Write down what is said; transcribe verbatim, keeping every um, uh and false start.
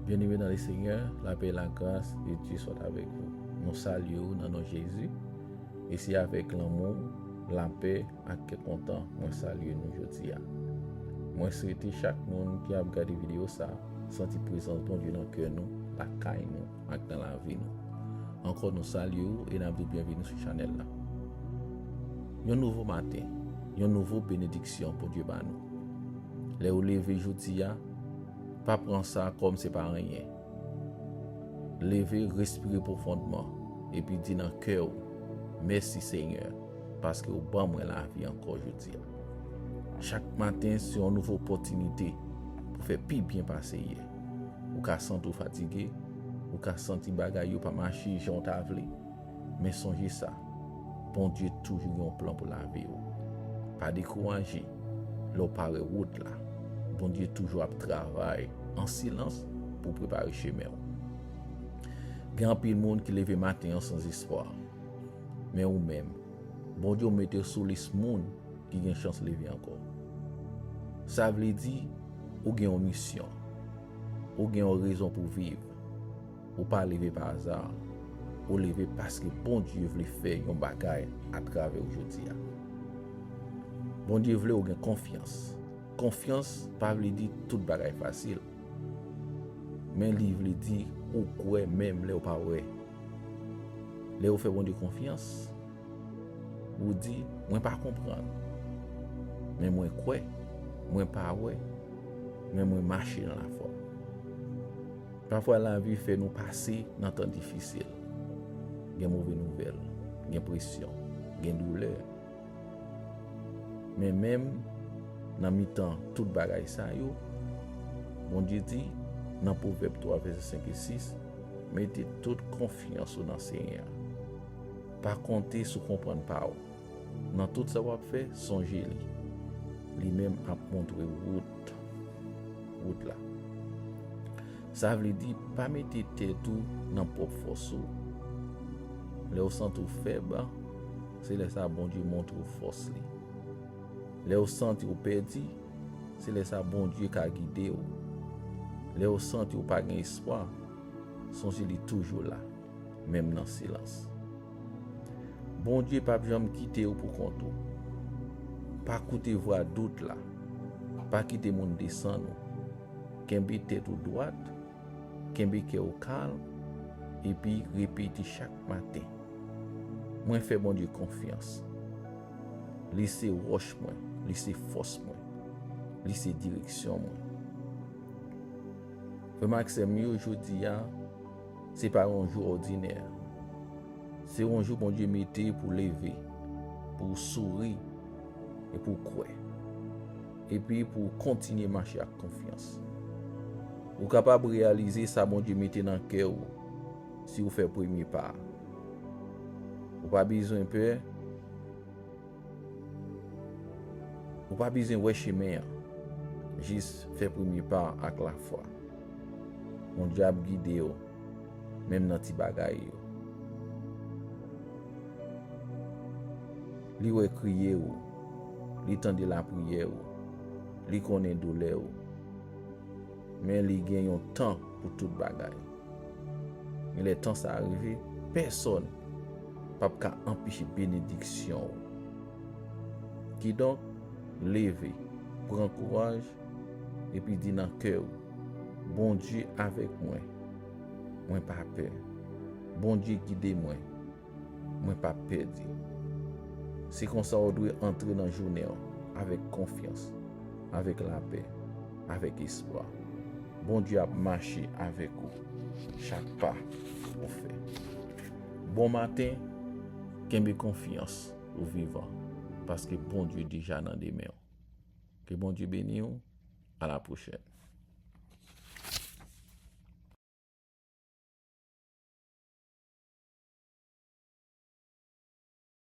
Bien-aimés dans le Seigneur, la paix et la grâce de Dieu soient avec vous. Nou salye w nan non Jezi, e se avèk lanmou, lapè ak kè kontan mwen salye nou jodi a. Mwen swete chak moun ki ap gade videyo sa a santi prezans Bondye nan kè nou, lakay nou ak nan lavi nou. Ankò nou salye w e n ap di w byenveni sou chanèl la. Yon nouvo maten, yon nouvo benediksyon Bondye ba nou. Lè w leve jodi a, pa pran sa kòm se pa anyen. Leve, respire pwofondman, epi di nan kè w, mèsi Senyè, paske w ban mwen lavi ankò jodi a. Chak maten se yon nouvo opòtinite pou fè pi byen pase yè. Ou ka santi w fatige, ou ka santi bagay yo pa mache jan w ta vle. Men sonje sa, Bondye toujou gen yon plan pou lavi w. Pa dekouraje lè w pa wè wout la. Bondye toujou ap travay an silans pou prepare chemen w. Gen anpil moun ki leve maten an san espwa. Men ou menm, Bondye w mete w sou lis moun ki gen chans leve ankò. Sa vle di, ou gen yon misyon. Ou gen yon rezon pou viv. Ou pa leve pa aza. Ou leve paske Bondye vle fè yon bagay atravè w jodi a. Bondye vle w gen konfyans. Konfyans pa vle di tout bagay fasil. Men li vle di ou kwè menm lè w pa wè. Lè w fè Bondye konfyans, ou di, mwen pa konprann, men mwen kwè, mwen pa wè, men mwen mache nan lafwa. Pafwa lavi fè nou pase nan tan difisil. Gen move nouvèl, gen presyon, gen doulè. Men menm nan mitan tout bagay sa yo, Bondye di nan Pwovèb twa vèsè senk e sis, mete tout konfyans ou nan Senyè a. Pa konte sou konprann pa w. Nan tout sa w ap fè, sonje li. Li menm ap montre wout, wout la. Sa vle di pa mete tèt ou nan pwòp fòs ou. Lè w santi w fèb, se lè sa Bondye montre w fòs li. Lè w santi w pèdi, se lè sa Bondye ka gide w. Lè w santi w pa gen espwa, sonje li toujou la, menm nan silans. Bondye p ap janm kite w pou kont ou. Pa koute vwa dout la. Pa kite moun desann ou. Kenbe tèt ou dwat, kenbe kè w kalm, epi repete chak maten, mwen fè Bondye konfyans. Li se wòch mwen, li se fòs mwen, li se direksyon mwen. Frè m ak sè m yo, jodi a, se pa yon jou òdinè. Se yon jou Bondye mete pou leve, pou w souri, e pou w kwè. Epi pou w kontinye mache ak konfyans. Ou kapab reyalize sa Bondye mete nan kè w si w fè premye pa a. Ou pa bezwen pè. Ou pa bezwen wè chemen an. Jis fè premye pa ak lafwa. Bondye ap gide w, menm nan ti bagay yo. Li wè kriye w, li tande lapriyè w, li konnen doulè w. Men li gen yon tan pou tout bagay. E lè tan sa a rive, pèsòn p ap ka anpeche benediksyon w. Kidonk, leve, pran kouraj, epi di nan kè w, Bondye avèk mwen, mwen pa pè. Bondye gide mwen, mwen p ap pèdi. Se konsa w dwe antre nan jounen w avèk konfyans, avèk lapè, avèk espwa. Bondye ap mache avèk ou chak pa ou fè. Bon maten, kenbe konfyans ou vivan, paske Bondye deja nan demen w. Ke Bondye beni w. A la pwochèn.